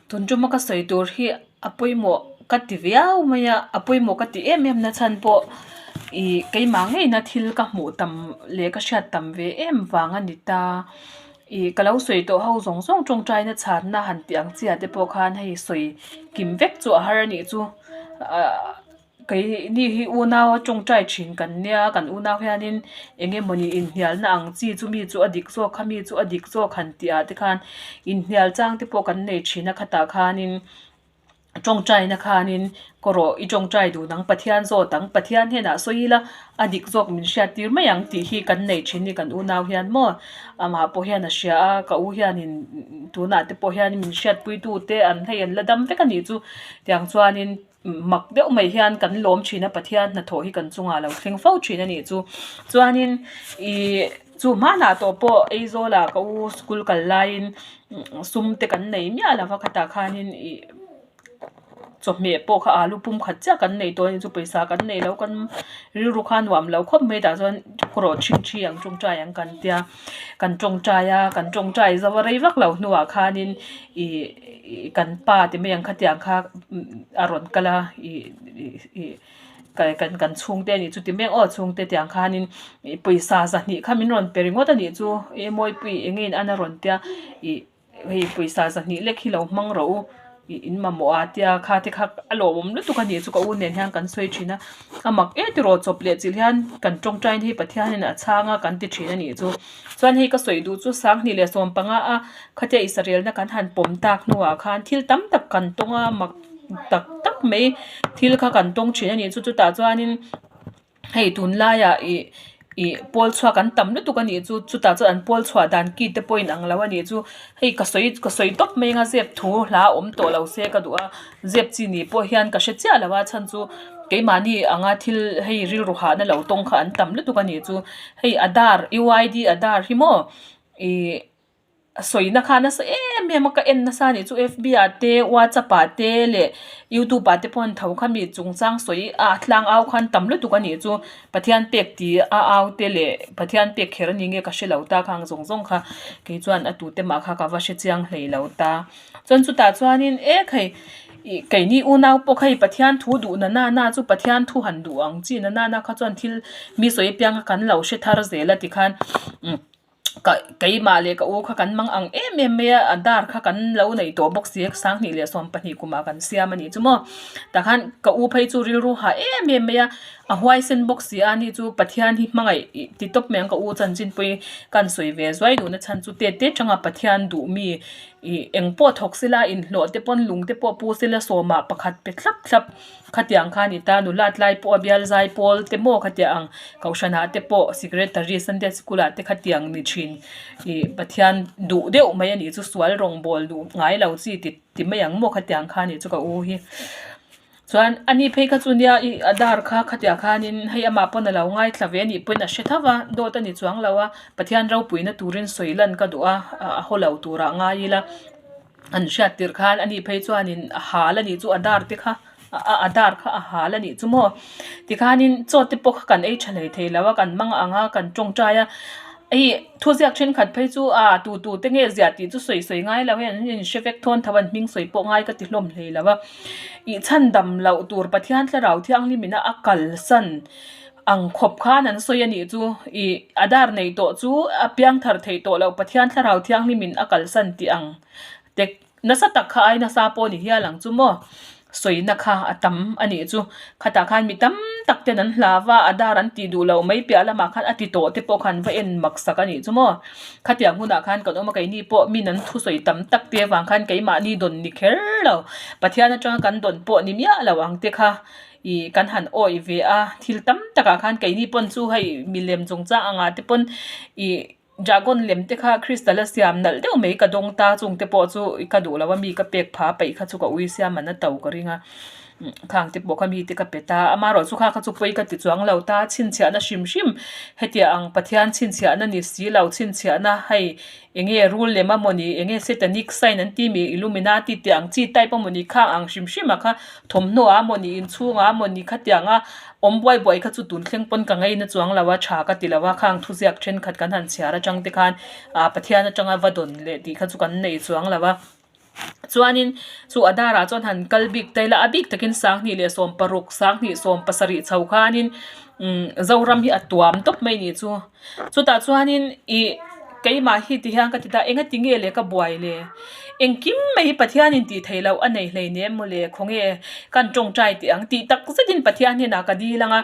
Tun tuma ka sawi tur hi a pawimawh ka ti viau mai a, a pawimawh ka ti em em na chhan pawh ih keimah ngeina thil ka hmuh tam leh ka hriat tam ve em vang a ni ta. Ih ka lo sawi tawh ho zawng zawng tawngtaina chhanna han tih ang chiah te pawh khan hei sawi kim vek chu a har a nih chu ahh. Keini hi unau a tawngtai thin kan nia, kan unau hianin eng emawni inhnialna ang chi chu mi chu a dik zawk kha mi chu a dik zawk han tih ah te khan inhnial chang te pawh kan nei thin a khatah khanin tawngtaina khanin kaw rawh i tawngtai dun ang Pathian zawt ang Pathian hnenah sawi ila a dik zawk min hriat tir mai ang tih hi kan nei thin ni kan unau hian maw amah pawh hian a hria a ka u hianin tunah te pawh hian min hriatpui tu te an hei an la dam vek a nih chu tiang chuanin. Mak deuh mai hian kan lawm thin a, Pathian hnathawh hi kan chungah lo thleng fo thin a nih chu. Chuanin ih chu hmanah tawh pawh Aizawlah ka u school kal laiin sum te kan nei miah lo va, khatah khanin ih chawhmeh pawh kha alu pum khat chiah kan nei tawh a ni chu pawisa kan nei lo kan rilru kha a nuam lo khawp mai tah chuan kawrawh thin thi ang tawngtai ang kan tia kan tawngtai a kan tawngtai zo a rei vak lo hnuah khanin ih. Ih kan pa ti mai ang khatiang kha a rawn kal a ih ih ih kan kan chhungte a nih chu ti mai ang aw chhungte tiang khanin ih pawisa zahnih kha min rawn pe ringawt a nih chu ih mawipui eng nge in an a rawn tia ih hei pawisa zahnih lek hi lo hmang rawh u ih in mamawh a tia kha te kha a lawmawm lutuk a nih chu ka u nen hian kan sawi thin a a mak em tiraw chawp leh chilh hian kan tawngtain hi Pathianin a chhang a kan ti thin a nih chu. Chuan hei ka sawi duh chu 2015 a khatia Israelna kan han pawm tak hnuah khan thil tam tak kan tawng a mak tak tak mai thil kha kan tawng thin a nih chu chutah chuanin hei tunlaiah ih ih pawl chhuak an tam lutuk a nih chu chutah chuan an pawl chhuah dan key te pawh inang lo a nih chu hei ka sawi ka sawi tawp mai anga zep thu hla awm tawh lo se ka duh a zep chi ni pawh hian ka hre chiah lo a chhan chu keimahni anga thil hei rilru hahna lo tawng kha an tam lutuk a nih chu. Hei Aadhaar UID Aadhaar hi maw ih a sawina kha nasa em em a ka en nasa anih chu fb ah te whatsapp ah te leh youtube ah te pawh an tho kha mi chungchang sawi a tlang au khan tam lutuk anih chu Pathian pek tih a au te leh Pathian pek kher ani nge ka hre lo ta khang zawng zawng kha kei chuan a tute mah kha ka va hre chiang hlei lo ta. Chuan chutah chuanin ek hei ih keini unau pawh kha hei Pathian thu duh na na na chu Pathian thu han duh ang chi na na na kha chuan thil mi sawi apianga kan lo hre thar zel a tikhan umm ka keimah leh ka u kha kan mang ang em em mai a a dar kha kan lo neih tawh bawk si a 2012 kumah kan siam a nih chu maw takhan ka u phei chu rilru hah em em mai a a huaisen bawk si a ni chu Pathian hi hmangaih ih ti tawp mai ang ka u chanchin pawhin kan sawi ve zuai duhna chhan chu tet te tanga Pathian duh mi Ih eng pawh thawk sela inhlawh te pawn lung te pawh pu sela sawmah pakhat pe thlap thlap khatiang khan i ta nula tlai pawh a bial zai pawl te maw khatiang ang kohhranah te pawh secretary sunday school ah te khatiang ni thin ih Pathian duh deuh mai a nih chu sual rawngbawl duh ngai lo chi ti ti mai ang maw khatiang kha a nih chu ka u hi. Chuan ani phei kha chu nia ih a dar kha khatiah khanin hei amah pawn a lo ngaithla ve anih pawhin a hre tho va dawt a ni chuang lo a Pathian ropuina turin sawi lan ka duh a a haw lo turah ngai ila an hriat tirh khan ani phei chuanin a hal anih chu a dar te kha a dar kha a hal anih chu maw tikhanin chaw te pawh kha kan ei tha hlei thei lo a kan mang ang a kan tawngtai a hei thuziak thenkhat phei chu a tu tu te nge ziah tih chu sawi sawi ngai lo hian an inhre vek thawn tho a an hming sawi pawh ngai ka ti hlawm hlei lo a. Ih chhan dam loh tur Pathian Thlarau Thianghlim ina a kalsan ang khawp khan an sawi a nih chu. Ih a dar nei tawh chu a piang thar theih tawh loh Pathian Thlarau Thianghlim in a kalsan tih ang tek nasa tak kha ai nasa pawh ni hial ang chu maw. Sawina kha a tam a nih chu. Khatah khan mi tam tak ten an hlau a, a dar an tih duh loh mai piah lamah khan a ti tawh te pawh khan va en mak sak a nih chu maw. Khatiang hunah khan kan awm a, keini pawh min an thusawi tam tak te avang khan keimahni dawn ni kher lo, Pathian atanga kan dawn pawh ni miah lo ang te kha ih kan han awih ve a, thil tam takah khan keini pawn chu hei milem chungchang angah te pawn ih dragon lem te kha crystal a siam nalh deuh mai ka dawng ta chung te pawh chu ka duh lo a mi ka pek pha peih kha chu ka ui siam an a to ka ring a. Khang te pawh kha mite ka pe ta amaherawh chu kha kha chu pawi ka ti chuang lo ta chhinchhiahna hrim hrim hetiang ang Pathian chhinchhiahna ni si lo chhinchhiahna hei enge rul lem a mawni enge satanic sign an tih mi illuminati tih ang chi type a mawni khang ang hrim hrim ah kha thawmhnaw ah mawni inchhung ah mawni khatiang a awm buai buai kha chu tun thleng pawn ka ngaina chuang lo a tha ka ti lo a khang thuziak thenkhat kan han chhiar atang te khan ah Pathian atanga va dawn leh tih kha chu kan nei chuang lo a. Chuanin chu Adar ah chuan han kal bik ta ila a bik takin sanghnih leh 16 sanghnih 17 chho khanin umm Zoram hi a tuam tawp mai nih chu. Chutah chuanin ih keimah hi ti hian ka ti ta enga ti nge le ka buai le engkim mai hi Pathianin tih theih loh a nei hleinem mawle khawnge kan tawngtai teh ang tih tak zetin Pathian hnenah ka dil ang a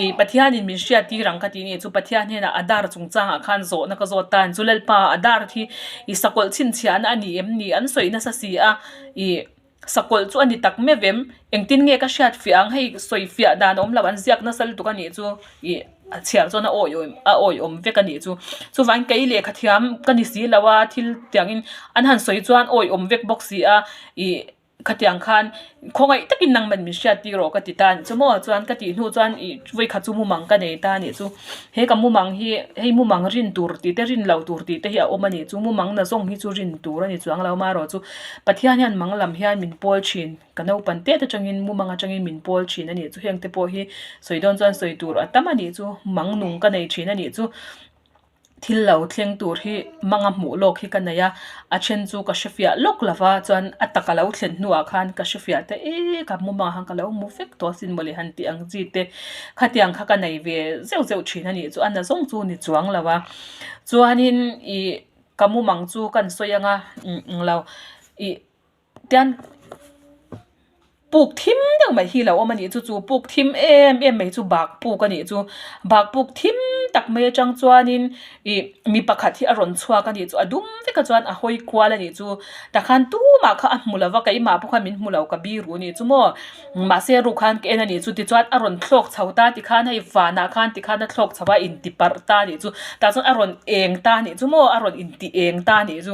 ih Pathianin min hriat tir ang ka tih nih chu Pathian hnenah Adar chungchangah khan zawhna ka zawt ta chu Lalpa Adar hi ih sakawlh chhinchhiahna a ni em ni an sawi nasa si a ih. Sakawlh chu a ni tak meuh em? Engtin nge ka hriat fiah ang? Hei sawi fiah dan a awm lo, an ziak nasa lutuk a nih chu ih a chhiar chuan a awi a awiawm vek a nih chu. Chuvangin kei lehkha thiam ka ni si lo a, thil tiangin an han sawi chuan awiawm vek bawk si a, ih khatiang khan khawngaih takin nangman min hriat tir rawh ka ti ta a nih chu maw? Chuan ka tih hnu chuan ih vawikhat chu mumang ka nei ta a nih chu. He ka mumang hi hei mumang rin tur tih te rin loh tur tih te hi a awm a nih chu mumang na zawng hi chu rin tur a ni chuang lo amaherawh chu Pathian hian mang lam hian min pawl thin ka naupang tet atangin mumang atangin min pawl thin a nih chu heng te pawh hi sawi dawn chuan sawi tur a tam a nih chu mang nung ka nei thin a nih chu. Thil lo thleng tur hi manga hmuh lawk hi ka nei a, a then chu ka hre fiah lawk lo va, chuan a taka lo thlen hnuah khan ka hre fiah ta e ka hmu mangah khan ka lo hmu vek tawh asin mawle han tih ang chi te khatiang kha ka nei ve zeuh zeuh thin a nih chu a na zawng chu ni chuang lo a, chuanin ih ka mumang chu kan sawi anga eng lo ih. Tian puk thim deuh mai hi lo awm a nih chu chu puk thim em em mai chu bak puk a nih chu bak puk thim tak mai atang chuanin ih mi pakhat hi a rawn chhuak a nih chu a dum vek a chuan a hawi kual a nih chu takhan tumah kha a hmu lo va keimah pawh khan min hmu lo ka biru a nih chu maw mahse ruk khan ka en a nih chu tichuan a rawn thlawk chho ta tikhan hei vanah khan tikhan a thlawk chho a inti parh ta a nih chu tah chuan a rawn eng ta a nih chu maw a rawn inti eng ta a nih chu.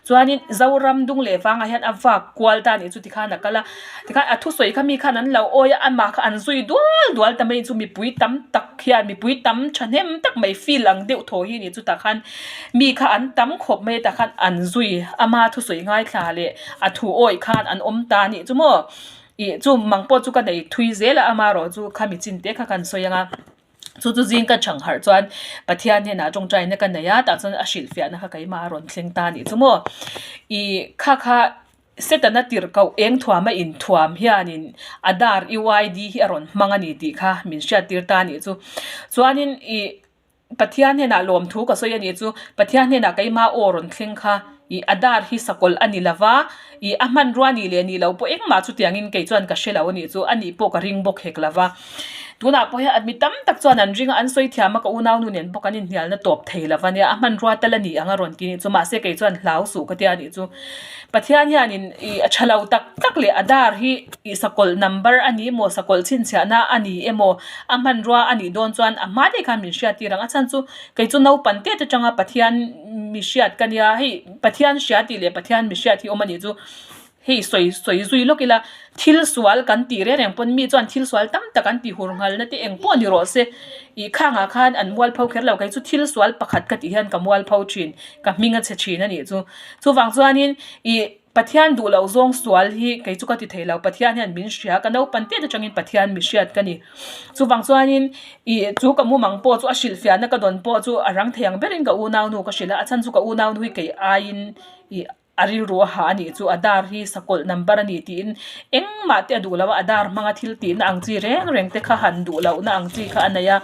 Chuanin Zoram dung leh vangah hian a vak kual ta anih chu tikhan a kal a, tikhan a thusawi kha mi khan an lo awi a, amah kha an zui dual dual ta mai chu mipui tam tak hian mipui tam thahnem tak mai feel ang deuh thaw hi anih chu tah khan mi kha an tam khawp mai a tah khan an zui ama thusawi ngaithla leh a thu awih khan an awm ta anih chu maw ih chu mang pawh chu ka nei thui zel a amaherawh chu khami chin te kha kan sawi ang a. Chu chu zing ka chhang harh chuan Pathian hnenah tawngtaina ka nei a, tah chuan a hrilhfiahna kha keimah a rawn thleng ta a nih chu maw. Ih kha kha Setana tirhkoh eng thuama inthuam hianin a dar UID hi a rawn hmang a ni tih kha min hriattir ta a nih chu. Chuanin ih Pathian hnenah lawmthu ka sawi a nih chu, Pathian hnenah keimah aw rawn thleng kha ih a dar hi sakawlh a ni lova, ih a hmanrua nih leh nih loh pawh engmah chutiangin kei chuan ka hre lo a nih chu, a nih pawh ka ring bawk hek lova. Tunah pawh hian mi tam tak chuan an ring a, an sawi thiam a, ka unaunu nen pawh kan inhnialna tawp thei lo va nia, a hmanrua tal a ni ang a rawn ti nih chu, mahse kei chuan hlau suh ka tia nih chu. Pathian hianin ih a tha lo tak tak leh a dar hi ih sakawlh number a ni emaw sakawlh chhinchhiahna a ni emaw a hmanrua a nih dawn chuan a hma daih khan min hriattir ang, a chhan chu kei chu naupang tet atanga Pathian mi hriat ka nia, hei Pathian hria tih leh Pathian mi hriat hi awm a nih chu. Hei sawi sawi zui lawk ila, thil sual kan tih reng reng pawn mi chuan thil sual tam tak an tih hur nghalna te eng pawh ni rawh se. Ih khangah khan an mualpho kher lo, kei chu thil sual pakhat ka tih hian ka mualpho thin, ka hming a chhe thin a nih chu. Chuvang chuanin ih Pathian duh loh zawng sual hi kei chu ka ti thei lo, Pathian hian min hria, ka naupang tet atangin Pathian mi hriat ka ni. Chuvang chuanin ih chu ka mumang pawh chu a hrilhfiahna ka dawn pawh chu a rang thei ang berin ka unaunu ka hrilh a, a chhan chu ka unaunu hi kei aiin ih A rilru a hah a nih chu a dar hi sakawlh number a ni tiin engmah te a duh lo a, a dar hmanga thil tihna ang chi reng reng te kha han duh lohna ang chi kha a nei a,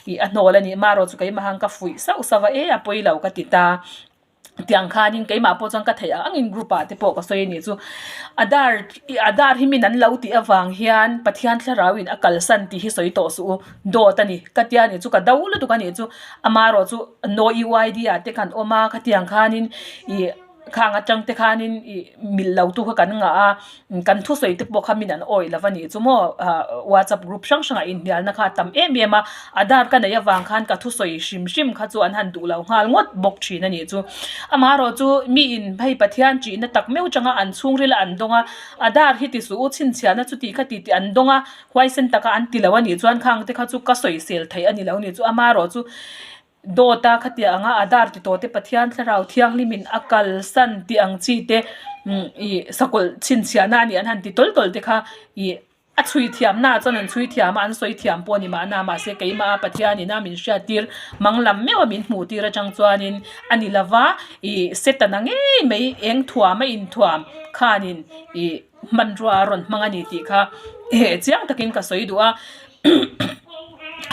ih a hnawl a nih marawh chu keimah han ka fuih sauh sauh a, e a pawi lo ka ti ta. Tiang khanin keimah pawh chuan ka theih ang angin group ah te pawh ka sawi a nih chu. A dar a dar hi min an lo tih avang hian Pathian thlarau in a kalsan tih hi sawi tawh suh u, dawt a ni ka tia nih chu ka do lutuk a nih chu amaherawh chu no UID ah te kan awm a khatiang khanin ih khang atang te khanin ih mil lo tu kha kan ngah a kan thusawi te pawh kha min an awih lo a nih chu maw ah whatsapp group hrang hrangah inhnialna kha a tam em em a aadhar ka neih avang khan ka thusawi hrim hrim kha chu an han duh lo nghal ngawt bawk thin a nih chu amaherawh chu mi in hei Pathian tihna tak meuh changa an chhungril a an dawng a aadhar hi ti suh u chhinchhiahna chuti kha ti tih an dawng a huaisen taka an ti lo a nih chuan khang te kha chu ka sawisel theih a ni lo a nih chu amaherawh chu Dawt a khatiang anga Adar ti tawh te Pathian thlarau thianghlimin a kalsan tih ang chi te ih sakawlh chhinchhiahna a nih an han ti tawl tawl te kha ih a chhui thiamna ah chuan an chhui thiam a an sawi thiam pawh a ni mahna mahse keimah a Pathianin a min hriattir mang lam meuh a min hmuh tir atang chuanin a ni lova ih Setana ngei mai eng thuam a inthuam. khanin ih hmanrua a rawn hmang a ni tih kha chiang takin ka sawi duh a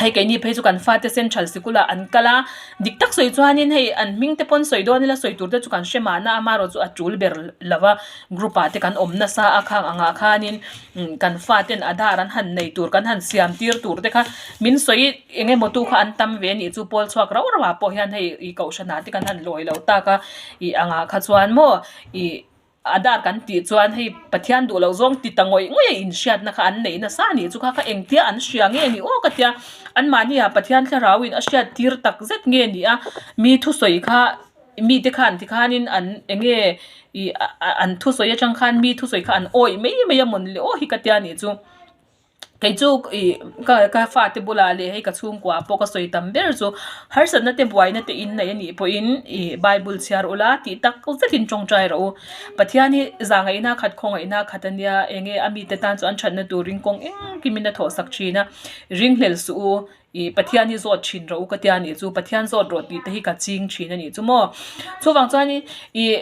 hei keini phei chu kan fate central sikul ah an kal a dik tak sawi chuanin hei an hming te pawn sawi dawn ila sawi tur te chu kan hre mahna amaherawh chu a tul ber lo va group ah te kan awm nasa a khang angah khanin kan faten Aadhaar an han nei tur kan han siam tir tur te kha min sawi eng emaw tu kha an tam ve a nih chu pawl chhuak rauh rauh ah pawh hian hei ih kohhran ah te kan han lawi lo tak a ih angah kha chuan maw ih Aadhaar kan tih chuan hei Pathian duh loh zawng ti ta ngawih ngawih a inhriatna kha an neih nasa a nih chu kha kha engtia an hria nge ni aw ka tia anmahni ah Pathian thlarau in a hriat tir tak zet nge ni a mi thusawi kha mite khan tikhanin an eng nge ih an thusawi atang khan mi thusawi kha an awih mai mai a mawn le aw hi ka tia nih chu. Kei chu ih ka ka fate bulah leh hei ka chhungkua pawh ka sawi tam ber chu harsatna te buaina te in nei anih pawhin ih bible chhiar ula tih tak zetin tawngtai rawh u. Pathian hi zahngaihna khat khawngaihna khat ania eng nge a mite tan chu an thatna turin kawng engkim in a thawh sak thin a ringhlel suh u ih Pathian hi zawt thin rawh u ka tia nih chu Pathian zawt rawh tih te hi ka ching thin a nih chu maw. Chuvang chuanin ih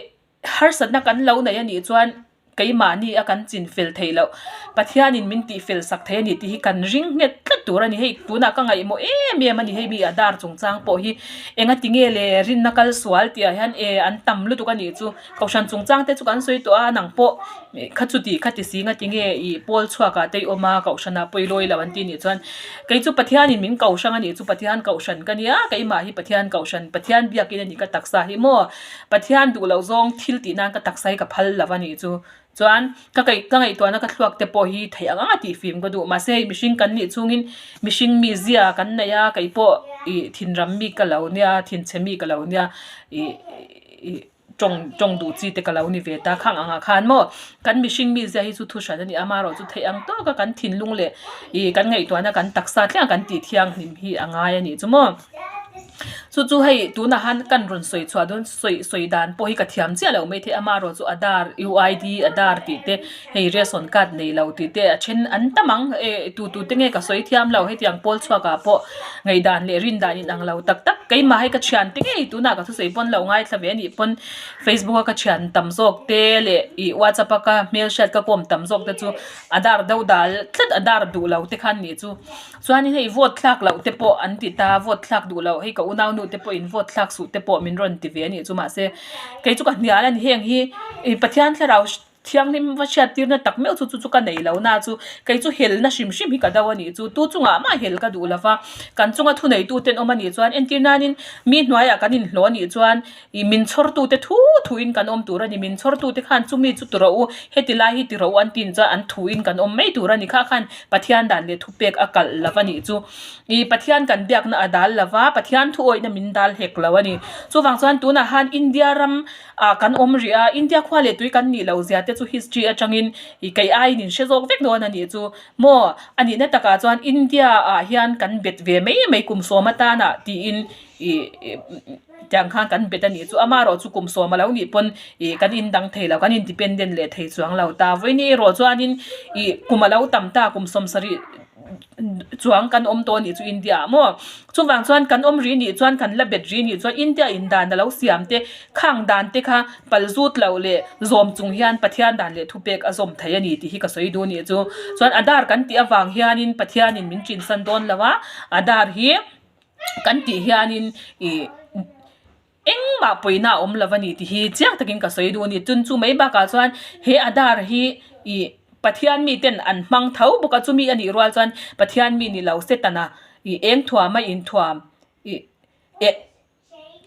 harsatna kan lo neih anih chuan keimahni a kan chin fel theih loh Pathianin min tih fel sak thei a ni tih hi kan ring nghet tlat tur a ni. Hei tunah ka ngaihmawh em em a ni hei mi Aadhaar chungchang pawh hi enga ti nge le rinna kal sual tih ah hian eh an tam lutuk a nih chu Kohhran chungchang te chu kan sawi tawh a nang pawh kha chuti kha ti si nga ti nge ih pawl chhuak ah te i awm a Kohhran ah pawh i lawi lo an tih nih chuan kei chu Pathianin min ko hrang a nih chu Pathian Kohhran ka nia keimah hi Pathian Kohhran Pathian biakin a nih ka taksa hi maw Pathian duh loh zawng thil tih nan ka taksa hi ka phal lo a nih chu. Chuan ka kaih ka ngaihtuahna ka thluak te pawh hi theih ang ang a tih fim ka duh. Mahse hei mihring kan nih chungin mihring mizia kan neih a kei pawh ih thinram mi ka lo nia thinchhe mi ka lo nia ih ih tawng tawng duh chi te ka lo ni ve ta khang angah khan maw kan mihring mizia hi chu thu hran a ni a amaherawh chu theih ang tawka kan thinlung leh ih kan ngaihtuahna kan taksa thleng a kan tih thianghlim hi a ngai a nih chu maw. Chu chu hei tunah han kan rawn sawi chhuah dawn sawi sawi dan pawh hi ka thiam chiah loh maithei amaherawh chu Aadhaar U_I_D Aadhaar tih te hei ration card nei lo tih te a then an tam ang eh tu tu te nge ka sawi thiam lo hetiang pawl chhuak ah pawh ngaihdan leh rin dan inang lo tak tak keimah hei ka thian te ngei tunah ka thusawi pawn lo ngaithla ve anih pawn Facebook a ka thian tam zawk te leh ih WhatsApp a ka hmelhriat ka kawm tam zawk te chu Aadhaar do dal tlat Aadhaar duh lo te khan nih chu. Chuanin hei vote thlak loh te pawh an ti ta, vote thlak duh loh hei ka unaunu te pawhin vote thlak suh te pawh min rawn ti ve a nih chu mahse kei chu ka hnial a ni heng hi ih Pathian thlarau thianghlim va hriat tirna tak meuh chu chu chu ka nei lo na chu kei chu helna hrim hrim hi ka do a nih chu tu chungah mah hel ka duh lo va kan chunga thuneitu ten awm a nih chuan entir nanin mi hnuaiah kan inhlawh a nih chuan Ih min chhawrtute thu thuin kan awm tur a ni, min chhawrtute khan chumi chu ti rawh u, heti lai hi ti rawh u an tin chuan an thuin kan awm mai tur a ni. Kha khan Pathian dan leh thupek a kalh lo a nih chu. Ih Pathian kan biakna a dal lo va, Pathian thuawihna min dal hek lo a ni. Chuvang chuan tunah khan India ram ah kan awm rih a, India khua leh tui kan nih loh zia te chu history atangin ih kei aiin in hre zawk vek dawn a nih chu. Maw a nihna takah chuan India ah hian kan bet ve mai mai kum sawm atanah tiin ih tiang khan kan bet a nih chu amaherawh chu kum sawm a lo nih pawn ih kan in dang thei lo kan independent leh thei chuang lo ta vawiin erawh chuanin ih kum a lo tam ta kum sawm sarih chuang kan awm tawh a nih chu India ah maw chuvang chuan kan awm rih nih chuan kan la bet rih nih chuan India in dan a lo siam te khang dan te kha pal zut loh leh zawm chung hian Pathian dan leh thupek a zawm thei a ni tih hi ka sawi duh a nih chu chuan Aadhaar kan tih avang hianin Pathianin min chinsan dawn lo a Aadhaar hi. Kan tih hianin ih engmah pawina a awm lo a ni tih hi chiang takin ka sawi duh a ni. Chun chu mai bakah chuan he Aadhaar hi ih Pathian miten an hmang tho bawk a, chumi a nih rual chuan Pathian mi ni lo Setana ih eng thuam a inthuam ih eh.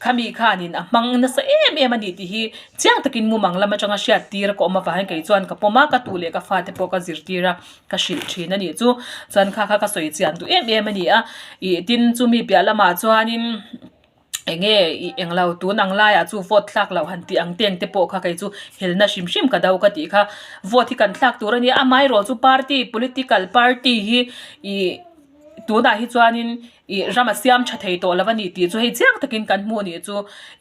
Khami khanin a hmang nasa em em a ni tih hi chiang takin mumang lam atanga hriat tir ka awm avangin kei chuan ka pawm a, ka tu leh ka fate pawh ka zirtir a, ka hrilh thin a nih chu. Chuan kha kha ka sawi chian duh em em a ni a, ih tin chumi piah lamah chuanin eng nge ih englo tun ang laiah chu vote thlak loh han tih ang teng te pawh kha kei chu helna hrim hrim ka do ka tih kha. Vote hi kan thlak tur a nia, amaherawhchu party political party hi ih tunah hi chuanin. Ih ram a siam tha thei tawh lo a ni tih chu hei chiang takin kan hmuh a nih chu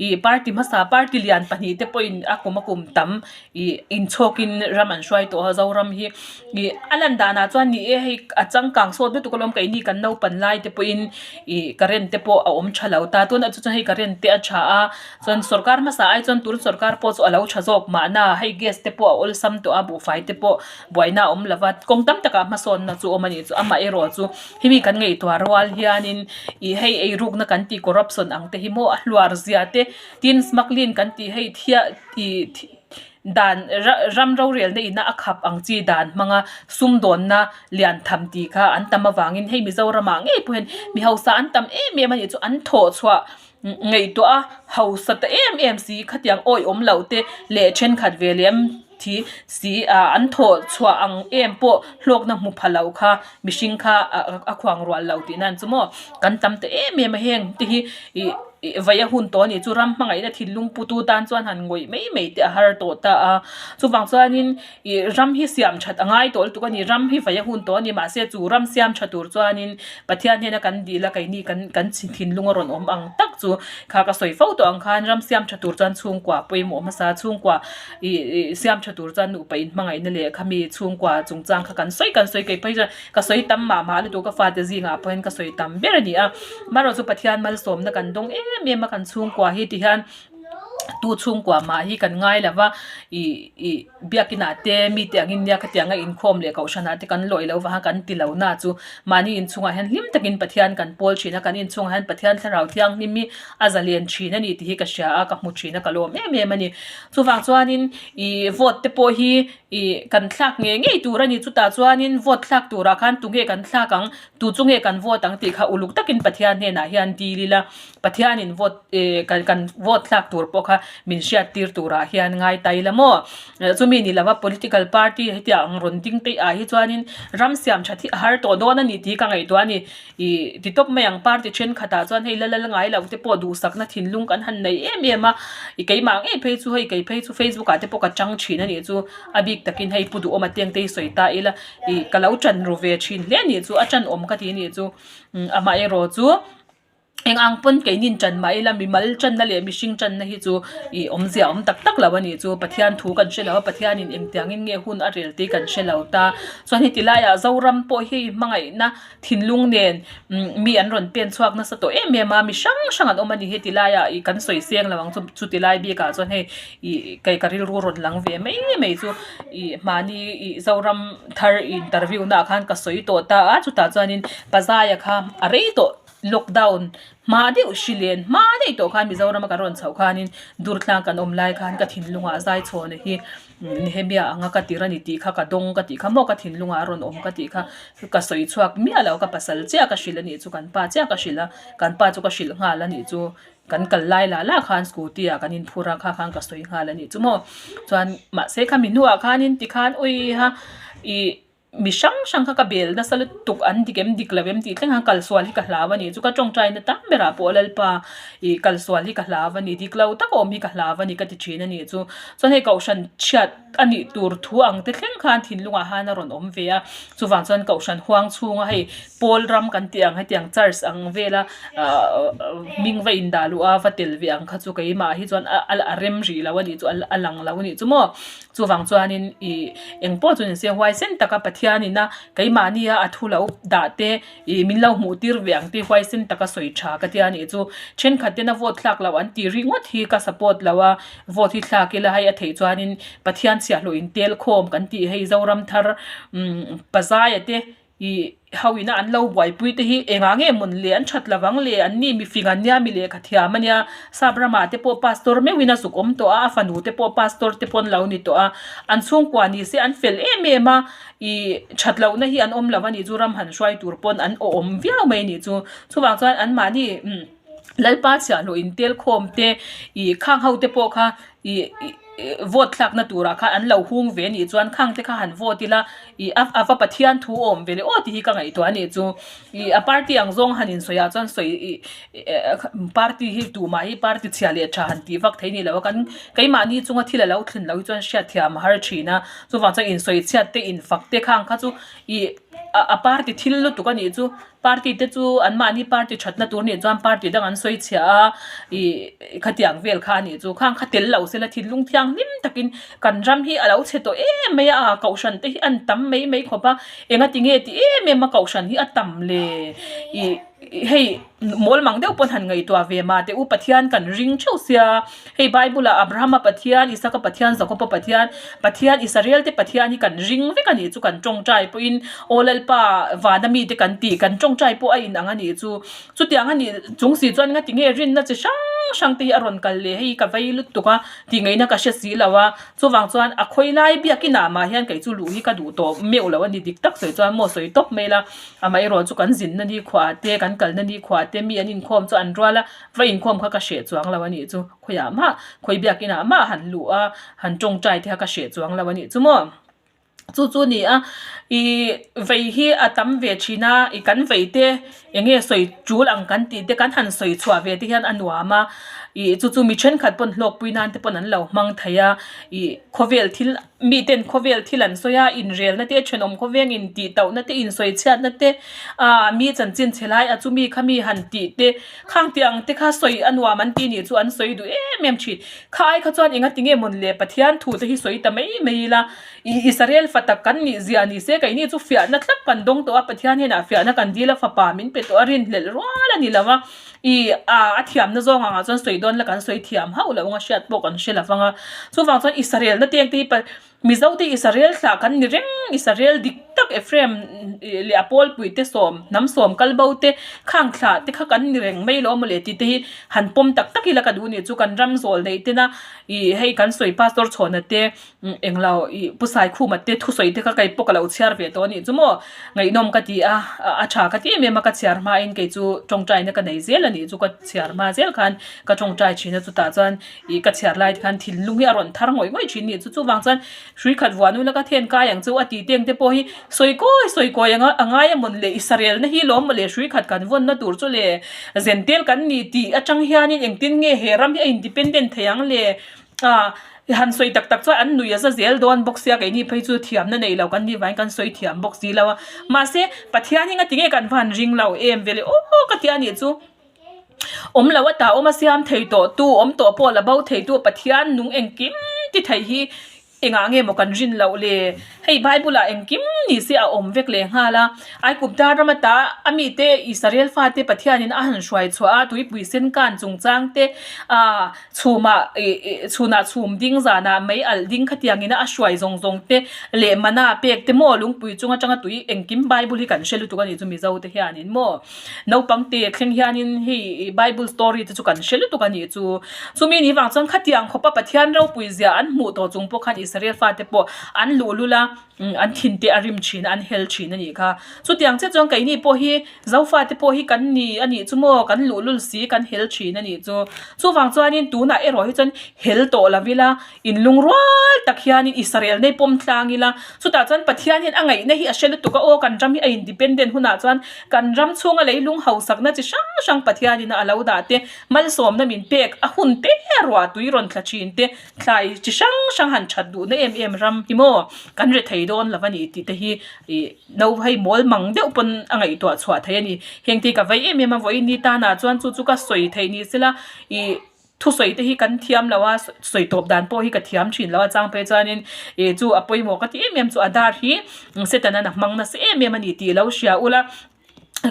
ih party hmasa party lian pahnih te pawhin a kum a kum tam ih inchhawkin ram an hruai tawh a Zoram hi ih a lan danah chuan ni e hei a changkang sawt lutuk alawm keini kan naupan lai te pawhin ih current te pawh a awm tha lo ta tunah chu chuan hei current te a tha a chuan sorkar hmasa ai chuan tun sorkar pawh chu a lo tha zawk mahna hei gas te pawh a awlsam tawh a buhfai te pawh buaina a awm lo va kawng tam takah hmasawnna chu a awm a nih chu amaherawh chu. Hemi kan ngaihtuah rual hianin ih hei eirukna kan tih corruption ang te hi maw a hluar zia te tin smuggling kan tih hei thia ih dan ram rorelna ina a khap ang chi dan hmanga sumdawnna lian tham tih kha an tam avangin hei Mizoramah ngei pawh hian mi hausa an tam em em a nih chu an thawh chhuah ngaihtuah a hausa ta em em si khatiang awihawm loh te leh thenkhat ve lem thi si ah an thawh chhuah ang em pawh hlawkna hmu pha loh kha mihring kha a khuang rual lo tih nan chu maw kan tam ta em em a heng te hi ih ih vaih a hun tawh a nih chu ram hmangaihna thinlung pu tu tan chuan han ngawih mai mai te a har tawh ta a chuvang chuanin ih ram hi siam that a ngai tawh lutuk a ni ram hi vaih a hun tawh a ni mahse chu ram siam tha tur chuanin Pathian hnena kan dil a keini kan kan thinlung a rawn awm ang tak chu kha ka sawi fo tawh ang khan ram siam tha tur chuan chhungkua pawimawh hmasa chhungkua ih ih siam tha tur chuan nupa inhmangaihna leh khami chhungkua chungchang kha kan sawi kan sawi keih phei chuan ka sawi tam mah mah lutuk ka fate zingah pawhin ka sawi tam ber a ni a marawh chu Pathian malsawmna kan dawng em em a kan chhungkua hi tihian tu chhungkua mah hi kan ngai lo va ih ih biakinah te mite angin nia khatiang a inkhawm leh kohhranah te kan lawih lo vang a kan ti lo na chu mahni inchungah hian hlim takin Pathian kan pawl thin a kan inchungah hian Pathian thlarau thianghlim hi a zalen thin a ni tih hi ka hria a ka hmu thin a ka lawm em em a ni chuvang chuanin ih vote te pawh hi ih kan thlak ngei ngei tur a ni chutah chuanin vote thlak turah khan tunge kan thlak ang tu chu nge kan vote ang tih kha uluk takin Pathian hnenah hian dil ila. Pathianin vote eh kan kan vote thlak tur pawh kha min hriat tir turah hian ngai ta ila maw chumi ni lova political party hetiang ang rawn ding te ah hi chuanin ram siam that hi a har tawh dawn a ni tih ka ngaihtuah a ni ih ti tawp mai ang party thenkhatah chuan hei la lal ngai lo te pawh duhsakna thinlung kan han nei em em a ih keimah ngei phei chu hei kei phei chu facebook ah te pawh ka chang thin a nih chu a bik takin hei pu duhawm a teng te hi sawi ta ila ih ka lo tan ru ve thin hle a nih chu a tan awm ka ti a nih chu amaherawh chu. Eng ang pawn keinin ṭan mah ila mimal ṭanna leh mihring ṭanna hi chu ih awmzia awm tak tak lo a nih chu Pathian thu kan hre lo a Pathianin engtiangin nge hun a rel tih kan hre lo ta chuan heti laiah Zoram pawh hi hmangaihna thinlung nen mi an rawn pen chhuak nasa tawh em em a mi hrang hrang an awm a ni heti laiah ih kan sawi seng lo ang chu chuti lai bikah chuan hei ih kei ka rilru rawn lang ve mai mai chu ih mahni ih Zoram thar interview naah khan ka sawi tawh ta a chutah chuanin Pazaia kha a rei tawh. Lockdown hma deuh hri len hma daih tawh khan Mizoram a kan rawn chhoh khanin Durtlang kan awm lai khan ka thinlungah zai chhawn hi Nehemia anga ka tir a ni tih kha ka dawng ka tih kha maw ka thinlungah a rawn awm ka tih kha ka sawi chhuak miah lo ka pasal chiah ka hrilh a nih chu kan pa chiah ka hrilh a kan pa chu ka hrilh nghal a nih chu kan kal lai lah lah khan scooty ah kan inphur a kha khan ka sawi nghal a nih chu maw chuan mahse khami hnuah khanin tikhan uiha ih. Mi hrang hrang kha ka bel nasa lutuk an dik em dik lo em tih thleng khan kalsual hi ka hlau a ni chu ka tawngtai na tam berah pawh Lalpa ih kalsual hi ka hlau a ni dik lo tak a awm hi ka hlau a ni ka ti thin a ni chu chuan hei kohhran chhiat a nih tur thu ang te thleng khan thinlungah han a rawn awm ve a chuvang chuan kohhran huang chhunga hei pawl ram kan tih ang hetiang church ang vela ahh hming va indah luh a va tel ve ang kha chu keimah hi chuan a rem rih lo a nih chu a lang lo a nih chu maw. Chuvang chuanin ih eng pawh chu ni se huaisen taka Pathianin a keimahnia a thu lo dah te ih min lo hmuh tir ve ang tih huaisen taka sawi tha ka tia nih chu. Thenkhat tena vote thlak loh an tih ringawt hi ka support lo a, vote hi thlak ila hei a theih chuanin Pathian chhiahhlawh in tel khawm kan tih hei Zoram thar umm Pazaia te Ih ho ina an lo buaipui te hi engah nge mawn le an that lovang le an ni mifing an nia mi lehkha thiam a nia sap ramah te pawh pastor meuhin a zuk awm tawh a a fanu te pawh pastor te pawh an lo ni tawh a an chhungkua ni se an fel em em a ih that lohna hi an awm lo a nih chu ram han hruai tur pawn an awm viau mai a nih chu chuvang chuan anmahni Lalpa chhiahhlawh in tel khawm te ih khang ho te pawh kha ih vote thlakna turah khan an lo hung ve anih chuan khang te kha han vote ila ih a a va Pathian thu awm ve leh aw tih hi ka ngaihtuah anih chu ih a party ang zawng han insawi ah chuan sawi ih party hi tumah hi party chhia leh tha han tih vak thei ni lo a kan keimahni chunga thil a lo thlen loh hi chuan hriatthiam a har thin a chuvang chuan insawi chhiat te infak te khang kha chu ih a party thil lutuk anih chu. Party te chu anmahni party thatna tur nih chuan party dang an sawi chhiah a ih khatiang vel kha a nih chu khang kha tel lo sela thinlung thianghlim takin kan ram hi a lo chhe tawh em mai a kohhran te hi an tam mai mai khawp a enga tinge ti em em a kohhran hi a tam le ih hei mawl mang deuh pawn han ngaihtuah ve mah teh u Pathian kan ring theuh sia hei bible ah Abrahama Pathian Isaka Pathian Jakoba Pathian Pathian Israel te Pathian hi kan ring vek a nih chu kan tawngtai pawhin aw Lalpa vana mite kan tih kan tawngtai pawh a inang a nih chu. Chutiang a nih chung si chuan ngati nge rinna chi hrang hrang te hi a rawn kal leh hei ka vei lutuk a tih ngaihna ka hre si lo a, chuvang chuan a khawi lai biakin ah mah hian kei chu luh hi ka duh tawh meuh lo a ni dik tak sawi chuan maw sawi tawp mai la, amaherawh chu kan zinna ni khuah te kan kalna ni khuah te mi an inkhawm chu an rual a, va inkhawm kha ka hreh chuang lo a nih chu khawiah mah khawi biakin ah mah han luh a han tawngtai te kha ka hreh chuang lo a nih chu maw. Chu chu ni a ih vei hi a tam ve thin a ih kan vei te eng nge sawi tul ang kan tih te kan han sawi chhuah ve te hian a nuam a ih chu chu mi thenkhat pawn hlawkpui nan te pawn an lo hmang thei a ih khawvel thil mi ten khawvel thil an sawi a inrelna te thenawm khawveng in tih tauh na te insawi chhiat na te ah mi chanchin chhe lai a chumi kha mi han tih te khang tih ang te kha sawi a nuam an tih nih chu an sawi duh em em thin kha ai kha chuan enga tinge mawn le Pathian thu te hi sawi ta mai mai ila. Ih Israel fa tak kan nih zia ni se keini chu fiahna thlap kan dawng tawh a, Pathian hian ah fiahna kan dil a fapa min pe tawh a rinhlelh rual a ni lo a, ih a a thiamna zawng angah chuan sawi dawn la kan sawi thiam hauh loh anga hriat pawh kan hre lo vang a, chuvang chuan Israel na teng te hi Mizo te Israel thlah kan ni reng Israel dik tak Ephraim leh a pawlpui te sawm hnam sawm kal bo te khang thlah te kha kan ni reng mai lo mawle tih te hi han pawm tak tak ila ka duh ni chu kan ram zawl neih tena ih hei kan sawi pastor chhawna te Englo ih Pu Saikhuma te thusawi te kha kei pawh ka lo chhiar ve tawh a nih chu maw? Ngaihnawm ka ti a, a tha ka ti em em a, ka chhiar hmain kei chu tawngtaina ka nei zel a nih chu ka chhiar hma zel khan ka tawngtai thin a chutah chuan ih ka chhiar lai te khan thinlung hi a rawn thar ngawih ngawih thin a nih chu chuvang chuan hrui khat vuah nula ka then kai ang chu a tih teng te pawh hi sawi kawi sawi kawi anga a ngai a mawn le i sarelna hi lawm maw le hrui khat kan vawnna tur chu le zentel kan ni tih atang hianin engtin nge he ram hi a independent thei ang le. Ah han sawi tak tak chuan an nui a za zel dawn bawk sia keini phei chu thiamna nei lo kan nih vangin kan sawi thiam bawk si lo a mahse Pathian hi ngatinge kan va han ring lo em ve le aw ka tia nih chu awm lo a tah awm a siam thei tawh tu awm tawh pawh la bo thei tu Pathian nung engkim ti thei hi engah nge maw kan rin loh le hei bible ah engkim ni se a awm vek leh nghal a Aigupta ram ata a mite Israel fate Pathianin a han hruai chhuah a tuipui sen kan chungchang te ah chhumah ih ih chhunah chhum ding zanah mei alh ding khatiang ina a hruai zawng zawng te leh mana pek te maw lungpui chung atanga tui engkim bible hi kan hre lutuk a nih chu Mizo te hianin maw. Naupang te thleng hianin hei Bible story te chu kan hre lutuk a nih chu. Chumi ni vang chuan khatiang khawpa Pathian ropui zia an hmuh tawh chung pawh khan Israel fate pawh an luhlul a, an thin te a rim thin a, an hel thin a nih kha. Chutiang chiah chuan keini pawh hi Zofate pawh hi kan ni a nih chu maw, kan luhlul si, kan hel thin a nih chu. Chuvang chuanin tunah erawh hi chuan hel tawh lo ila, Inlungrual tak hianin Israel nei pawm tlang ila, chutah chuan Pathian hian a ngaihna hi a hre lutuk a, aw kan ram hi a independent hunah chuan kan ram chhunga leilung hausakna chi hrang hrang Pathianin a lo dah te, malsawmna min pek a hun te, ruah tui rawn thla thin te, thlai chi hrang hrang han that duhna em em ram hi maw kan re thei dawn lo a ni tih te hi ih no hei mawl mang deuh pawn a ngaihtuah chhuah theih a ni. Heng te hi ka vei em em a, vawiin ni tanah chuan chu chu ka sawi theih ni sela ih. Thusawi te hi kan thiam lo a, sawi tawp dan pawh hi ka thiam thin lo a, chang phei chuanin ih chu a pawimawh ka ti em em chu a dar hi Satan an a hmang nasa em em a ni tih lo hria ula,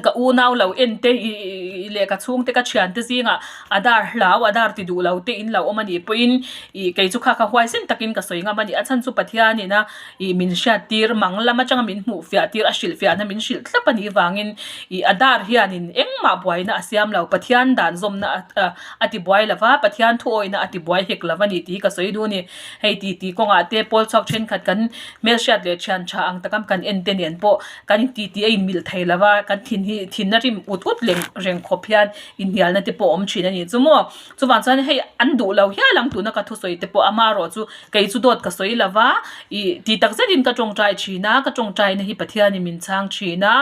ka unau lo en te ih leh ka chhungte ka thiante zingah a dar hlau a dar ti duh lo te in lo awm a nih pawhin ih kei chu kha kha huaisen takin ka sawi ngam a ni, a chhan chu Pathianin a ih min hriat tir mang lam atanga min hmuh fiah tir a hrilh fiahna min hrilh thlap a nih vangin ih a dar hianin engmah buaina a siam lo Pathian dan zawmna a a ti buai lo va, Pathian thuawihna a ti buai hek lo a ni tih hi ka sawi duh a ni. Hei ti ti kawngah te pawl chhuak thenkhat kan hmelhriat leh thian tha ang taka kan en te nen pawh kan inti tih a inmilh thei lo va, kan thin hi thinna rim ut ut leng reng khawp hian inhnialna te pawh a awm thin a ni chu maw. Chuvang chuan hei an duh lo hial ang tuna ka thusawi te pawh amaherawh chu kei chu dawt ka sawi lo va, ih ti tak zetin ka tawngtai thin a, ka tawngtaina hi Pathianin min chhang thin a,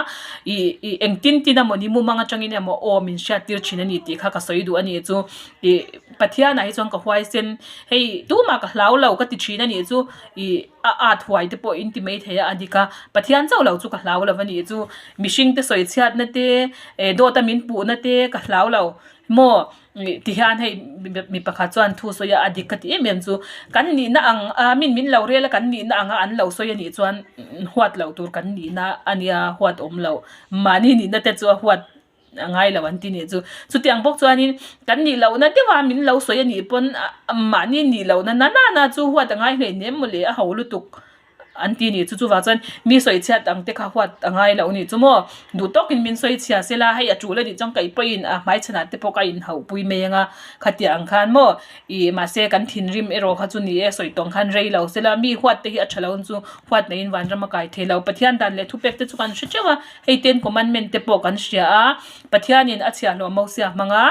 ih ih engtin tin emaw ni mumang atangin emaw aw min hriat tir thin a ni tih kha ka sawi duh a ni chu ih Pathianah hi chuan ka huaisen hei tumah ka hlau lo ka ti thin a nih chu ih a at huai te pawh in ti mai thei a a dik a Pathian chauh lo chu ka hlau lo a nih chu mihring te sawi chhiat. chhiatna te eh dawt a min puhna te ka hlau lo maw ih ti hian hei mi pakhat chuan thu sawi a a dik ka ti em em chu kan nihna ang a min min lo rel a kan nihna anga an lo sawi anih chuan huat loh tur kan nihna ania huat awm loh mahni nihna te chu a huat a ngai lo an ti nih chu. Chutiang bawk chuanin kan nih lohna deuha min lo sawi anih pawn mahni nih lohna na na na chu huat a ngai hleinem mawle a ho lutuk an ti nih chu. Chuvang chuan mi sawi chhiat ang te kha huat a ngai lo nih chu maw. Duh tawkin min sawi chhia se la hei a tul anih chuan kaih pawhin a hmaichhanah te pawh ka inhauhpui mai ang a khatiang ang khan maw ih mahse kan thinrim erawh kha chu ni e sawi tawng khan rei lo se la mi huat te hi a tha lo ang chu huat neiin vanram a kai thei lo. Pathian dan leh thupek te chu kan hre teuh a. Hei ten commandment te pawh kan hria a, Pathianin a chhiahhlawh Mosia hmanga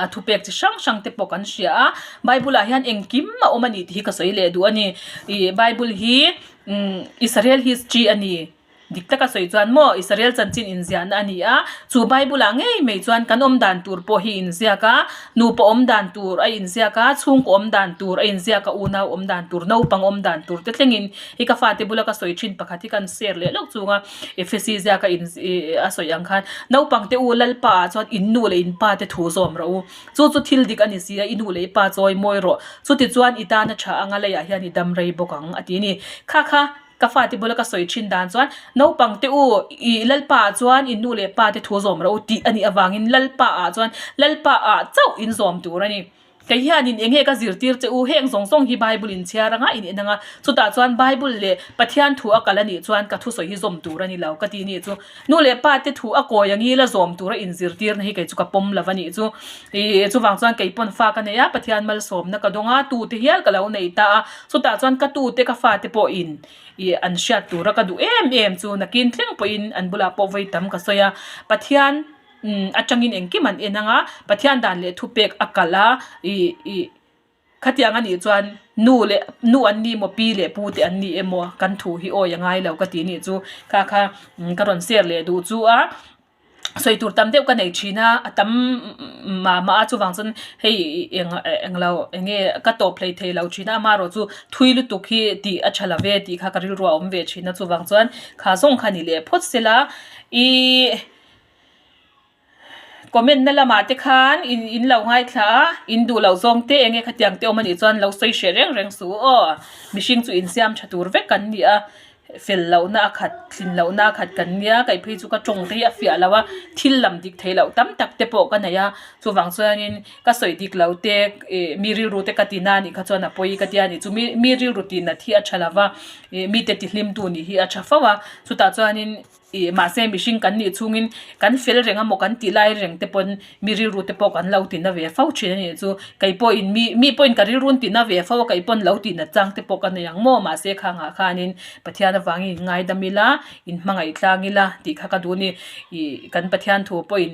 a thupek chi hrang hrang te pawh kan hria a, Bible ah hian engkim a awm a ni tih hi ka sawi leh duh a ni. Ih Bible hi umm Israel history a ni, dik taka sawi chuan maw Israel chanchin inziahna a ni a, chu Bible ah ngei mai chuan kan awm dan tur pawh hi inziak a, nupa awm dan tur a inziak a, chhungkaw awm dan tur a inziak a, unau awm dan tur, naupang awm dan tur te thlengin Hi ka fate bula ka sawi thin pakhat hi kan share leh lawk chung a, Ephesi ziaka in ih a sawi ang khan naupang te u Lalpa ah chuan in nu leh in pa te thu zawm rawh u, chu chu thil dik a ni si a, i nu leh i pa chawi mawi rawh, chuti chuan i tana tha anga leiah hian i dam rei bawk ang a ti a ni. Kha kha ka fate bula ka sawi thin dan chuan naupang te u ih Lalpa ah chuan in nu leh pa te thu zawm rawh u tih a nih avangin Lalpa ah chuan Lalpa ah chauh in zawm tur a ni. Kei hianin eng nge ka zirtir che u? Heng zawng zawng hi Bible in chhiar anga in en anga, chutah chuan Bible leh Pathian thu a kal a nih chuan ka thusawi hi zawm tur a ni lo ka ti nih chu. Nu leh pa te thu a kawi ang ila zawm tura in zirtirna hi kei chu ka pawm lo a nih chu. Ih chuvang chuan kei pawn fa ka nei a, Pathian malsawmna ka dawng a, tu te hial ka lo nei ta a, chutah chuan ka tu te ka fa te pawhin ih an hriat tura ka duh em em chu nakin thleng pawhin an bulah pawh vawi tam ka sawi a, Pathian. Umm atangin engkim an en anga Pathian dan leh thupek a kalh a ih ih khatiang anih chuan nu leh nu an ni emaw pi leh pu te an ni emaw kan thu hi awi a ngai lo ka tih anih chu kha kha ka rawn share leh duh chu a sawi tur tam deuh ka nei thin a a tam mah mah a chuvang chuan hei eng englo eng nge ka tawp hlei thei lo thin a amaherawh chu thui lutuk hi tih a tha lo ve tih kha ka rilru a awm ve thin a chuvang chuan kha zawng kha ni leh phawt sela ihh. Comment na lamah te khan in in lo ngaithla a, in duh loh zawng te eng nge khatiang te awm anih chuan lo sawi hreh reng reng suh u aw. Mihring chu insiam tha tur vek kan ni a, fel lohna a khat, thlin lohna a khat kan nia, kei phei chu ka tawng te hi a fiah lo a, thil lam dik theih loh tam tak te pawh ka nei a, chuvang chuanin ka sawi dik lo te ih mi rilru te ka ti na anih kha chuan a pawi ka tia anih chu mi mi rilru tih nat hi a tha lo va, ih mite tihlim tu nih hi a tha fo a, chutah chuanin. Ih mahse mihring kan nih chhungin kan fel reng amaw kan tih lai reng te pawn mi rilru te pawh kan lo ti na ve fo thin a nih chu kei pawhin mi mi pawhin ka rilru an ti na ve fo a kei pawn lo tih nat chang te pawh ka nei ang maw mahse khangah khanin Pathian avangin in ngaidam ila in hmangaih tlang ila tih kha ka duh a ni ih kan Pathian thu pawhin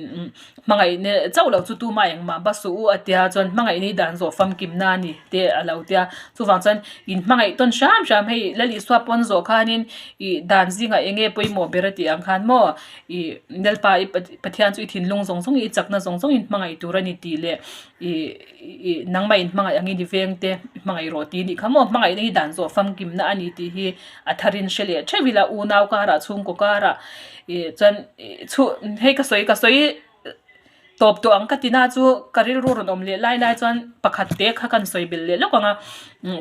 Hmangaihna chauh loh chu tuma engmah ba suh u a tia chuan hmangaihna hi dan zawh famkim na a ni te a lo tia. Chuvang chuan in hmangaih tawn hram hram hei Lal Isua pawn zawh khanin ih dan zingah eng nge pawimawh ber a tih ang khan maw ih Lalpa i Pathian chu i thinlung zawng zawng i chakna zawng zawng in hmangaih tur a ni tih leh ih ih nangmah in hmangaih angin i veng te i hmangaih rawh tih a nih kha maw hmangaihna hi dan zawh famkim na a ni tih hi a tharin hre leh theuh ila unau karah chhungkaw karah ih chuan ih chhuh hei ka sawi ka sawi tawp tawh ang ka ti na chu ka rilru rawn awm leh lai lai chuan pakhat te kha kan sawi belh leh lawk ang a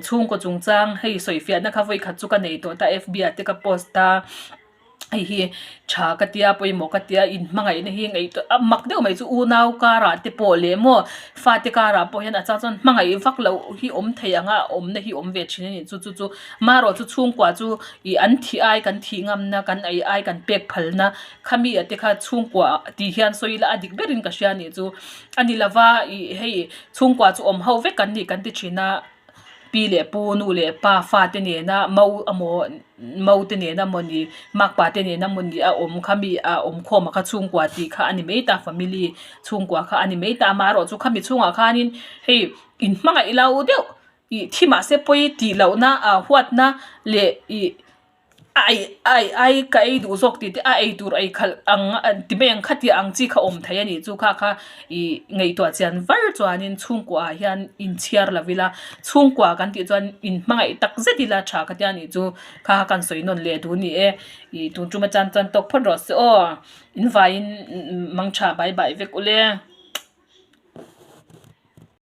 chhungkaw chungchang hei sawi fiahna kha vawi khat chu ka nei tawh ta F B ah te ka post a hei hi tha ka tia pawimawh ka tia inhmangaihna hi ngaihtuah a mak deuh mai chu unau karah te pawh leh maw fate karah pawh hian a chang chuan hmangaih vak loh hi awm thei ang a awmna hi awm ve thin a ni chu chu chu marawh chu chhungkua chu ih an thih ai kan thih ngamna kan ei ai kan pek phalna khami ah te kha chhungkua tih hian sawi ila a dik berin ka hria a nih chu a ni lova ih hei chhungkua chu awm ho vek kan nih kan ti thin a pi leh pu nu leh pa fate nena mo emaw mo te nena mawni makpa te nena mawni a awm kha mi a awm khawm a kha chhungkua tih kha a ni mai ta family chhungkua kha a ni mai ta amaherawh chu khami chhungah khanin hei in hmangaih lo deuh ih thi mahse pawi tih lohna ah huatna leh ih. A ei a ei ai ka ei duh zawk tih te a ei tur ei khalh ang ti mai ang kha tih ang chi kha awm thei a nih chu kha kha ih ngaihtuah chian var chuanin chhungkua ah hian inchhiar lo ila chhungkua kan tih chuan in hmangaih tak zet ila tha ka tia nih chu kha kha kan sawi nawn leh duh a ni e ih tun tum atan chuan tawk phawt rawh se aw in vaiin mang tha bai bai vek ule.